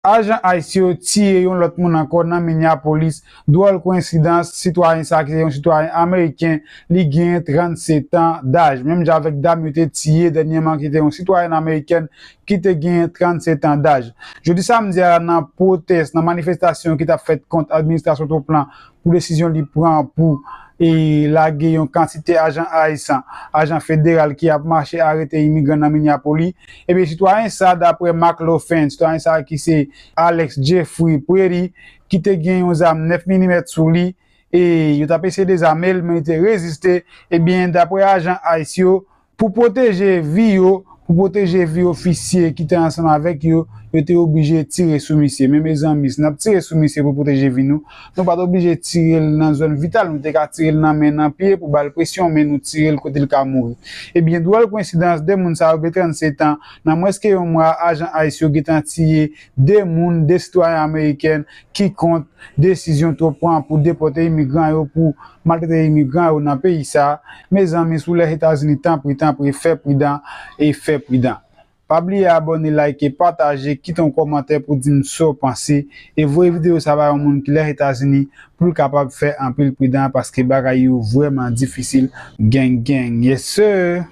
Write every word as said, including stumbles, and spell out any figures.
Ajan ICE yo tiye yon lòt moun ankò nan Minneapolis. Dwòl koyensidans, sitwayen sa ki se yon sitwayen ameriken, li gen trannsetan daj. Menm jan avèk dam yo te tiye dènyèman ki te yon sitwayen amerikèn ki te gen trannsetan daj. Jodi samdi a, nan pwotès, nan manifestasyon ki t ap fèt kont administrasyon Trump lan pou desizyon li pran pou e lage yon kantite ajan ICE, ajan federal ki ap mache arete imigran nan Minneapolis. Ebyen, sitwayen sa, daprè Mark Loffen, sitwayen sa ki se Alex Jeffrey Pretty, ki te gen yon zam nèf milimèt sou li, e yo t ap eseye dezame l, men li te reziste. Ebyen, daprè ajan ICE yo, pou pwoteje vi yo, pou pwoteje vi ofisye ki te ansanm avèk yo, yo te oblije tire sou misye. Men mezanmi, si n ap tire sou misye pou pwoteje vi nou, nou pa t oblije tire l nan zòn vital, nou te ka tire l nan men, nan pye, pou ba l presyon, men nou tire l kote l ka mouri. Ebyen, dwòl koyensidans, de moun sa yo gen trannsetan, nan mwens ke yon mwa, ajan ICE yo gentan tiye de moun, de sitwayen ameriken, ki kont desizyon Trump pran pou depòte imigran yo, pou maltrete imigran yo nan peyi sa. Mezanmi, si w Lèzetazini, tanpri, tanpri, fè pridan e fè pridan. Pa bliye abòne, like, pataje, kite yon kòmantè pou di m sa w panse, e voye videyo sa ba yon moun ki Lèzetazini pou l kapab fè anpil pridan, paske bagay yo vrèman difisil. Gang, gang, yes sir!